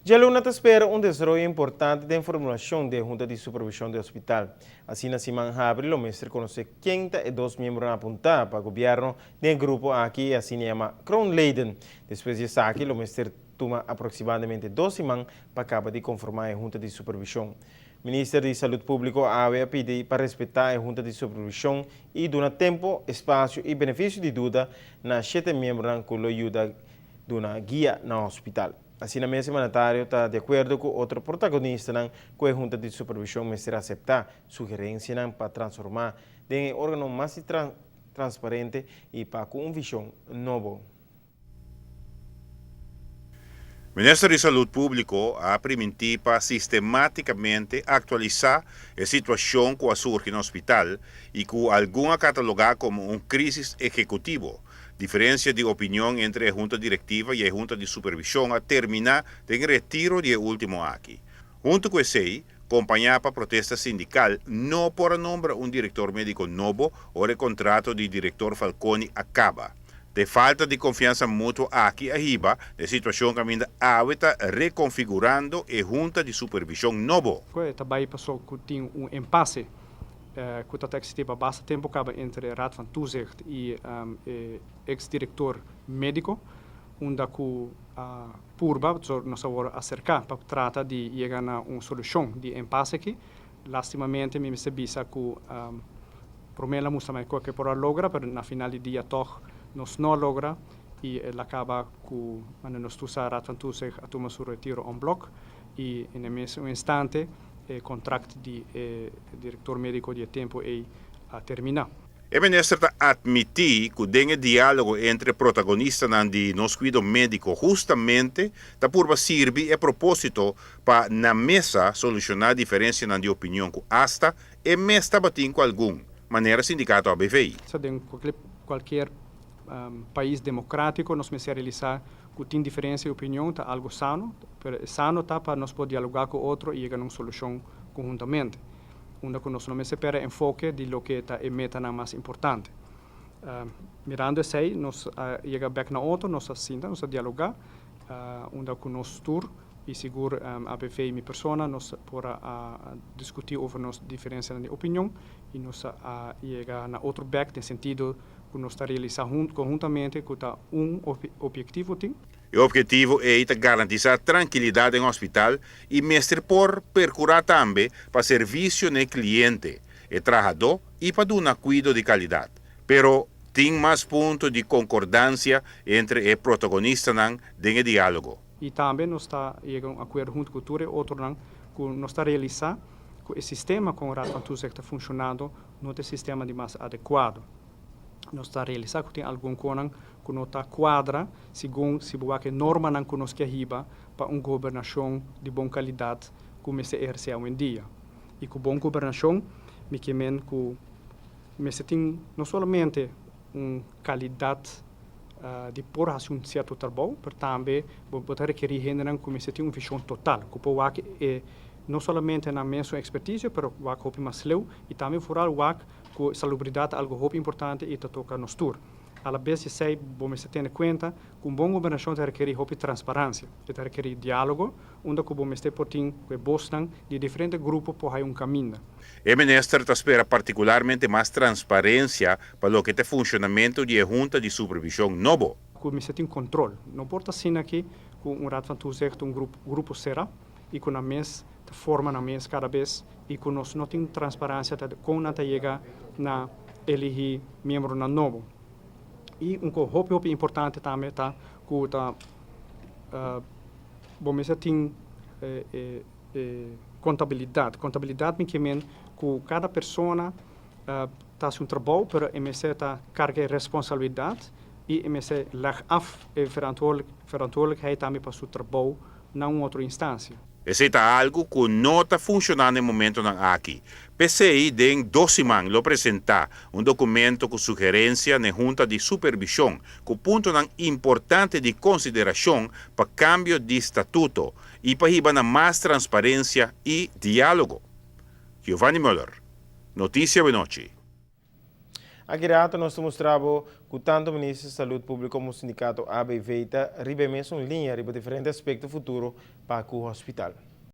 Djaluna ta spera un desaroyo importante den formulashon di e Hunta di Supervishon di Hospital. Asina siman habri lo mester konosé ken ta e dos miembronan apuntá pa gobièrnu den e grupo aki e asina yama kroonleden. Despues di esaki lo mester tuma aproksimadamente dos siman pa kaba di konformá e Hunta di Supervishon. Minister di Salud Públiko awe a pidi pa respetá e Hunta di Supervishon i duna tempu, espasio i benefisio di duda na shete miembronan ku lo yuda duna guia na hospital. Asina mes e mandatario ta di akuerdo ku otro protagonistanan ku e Hunta di Supervishon mester aseptá sugerensianan pa transformá den e órgano mas transparente i pa ku un vishon nobo. Minister di Salud Públiko a primintí pa sistemátikamente aktualisá e situashon ku a surgi na hospital i ku algun a katalogá komo un krísis ehekutivo. Diferensia di opinion entre e Hunta Direktiva i e Hunta di Supervishon a terminá den retiro di e último aki. Huntu ku esei, kompañá pa protesta sindikal, no por a nombra un direktor médiko nobo ora e kontrato di direktor Falconi a kaba. Te falta di konfiansa mutuo aki a hiba na e situashon kaminda awe ta rekonfigurando e Hunta di Supervishon nobo. E ta bai paso ku tin un empase ku ta ta eksistí pa basta tempu kaba entre Raad van Toezicht i e eks direktor médiko unda ku a purba, nos a wòrdu aserká pa trata di yega na un solushon di e empase aki. Lastimamente mi mester bisa ku promé el a mustra mi ku por a logra, pero na final di dia tòg nos no a logra i el a kaba ku manera nos tur sa Raad van Toezicht a tuma su retiro en blok i en e mes un instante e kontrakt di e direktor médiko di e tempu ei a terminá. E minister ta atmití ku den e diálogo entre protagonistanan di nos kuido médiko hustamente ta purba sirbi e propósito pa na mesa solushoná diferensianan di opinion ku asta e mes tabatin ku algun, manera sindikato ABV. Sa den kualkier pais demokratiko nos mester realisá ku tin diferensia di opinion ta algu sano, pero e sano ta pa nos por dialogá ku otro i yega na un solushon konhuntamente. Unda ku nos no mester pèrdè enfoke di loke ta e metanan mas importante. Mirando esei nos a yega bèk na otro, nos a sinta, nos a dialogá, unda ku nos tur i sigur ABV i mi persona nos por a diskutí over nos diferensianan di opinion i nos a yega na otro bèk den sentido ku nos ta realisá konhuntamente ku ta un obiektivo tin. E obhetivo ei ta garantisá trankilidat den hospital i mester por perkurá tambe pa servisio na e kliente, e trahadó i pa duna kuido di kalidat. Pero tin mas punto di konkordansia entre e protagonistanan den e diálogo. I tambe nos ta yega un akuerdo huntu ku tur e otronan ku nos ta realisá ku e sistema kon Raad van Toezicht ta funshonando no ta e sistema di mas adekuado. Nos ta realisá ku tin algun konan ku no ta kuadra segun si bo wak e normanan ku nos ke hiba pa un gobernashon di bon kalidat ku mester ehersé awendia. I ku bon gobernashon mi ke men ku mester tin no solamente un kalidat di por hasi un sierto trabou, pero tambe bo ta rekerí hendenan ku mester tin un vishon total, ku por wak e no solamente nan mesun ekspertisio, pero wak hopi mas leu i tambe vooral wak ku salubridat ta algu hopi importante i ta toka nos tur. Alabes esei bo mester tene kuenta ku un bon gobernashon ta rekerí hopi transparansia, e ta rekerí diálogo unda ku bo mester por tin ku e bosnan di e diferente grupo por haya un kaminda. E minister ta spera partikularmente mas transparensia pa loke ta e funshonamentu di e Hunta di Supervishon nobo. Ku mester tin kontrol. No por ta asina aki ku un Raad van Toezicht un grupo sera i ku nan mes ta forma nan mes kada bes i ku nos no tin transparansia ta kon nan ta yega na elihí miembronan nobo. I un kos hopi hopi importante tambe ta ku ta bo mester tin e kontabilidat. Kontabilidat mi ke men ku kada persona ta hasi un trabou pero e mester ta karga e responsabilidat i e mester leg af e verantwoordelijkheid tambe pa su trabou na un otro instansia. Esei ta algu ku no ta funshoná na e momentonan aki. P'esei den dos siman lo presentá un dokumento ku sugerensia n'e Hunta di Supervishon ku puntonan importante di konsiderashon pa kambio di statuto i pa hiba na mas transparensia i diálogo. Giovanni Muller, Noticia Wenochi. Aki rato nos ta mustra bo cu tanto Minister di Salud Publico como sindicato ABV ta riba mesun liña riba diferente aspecto futuro pa cu hospital.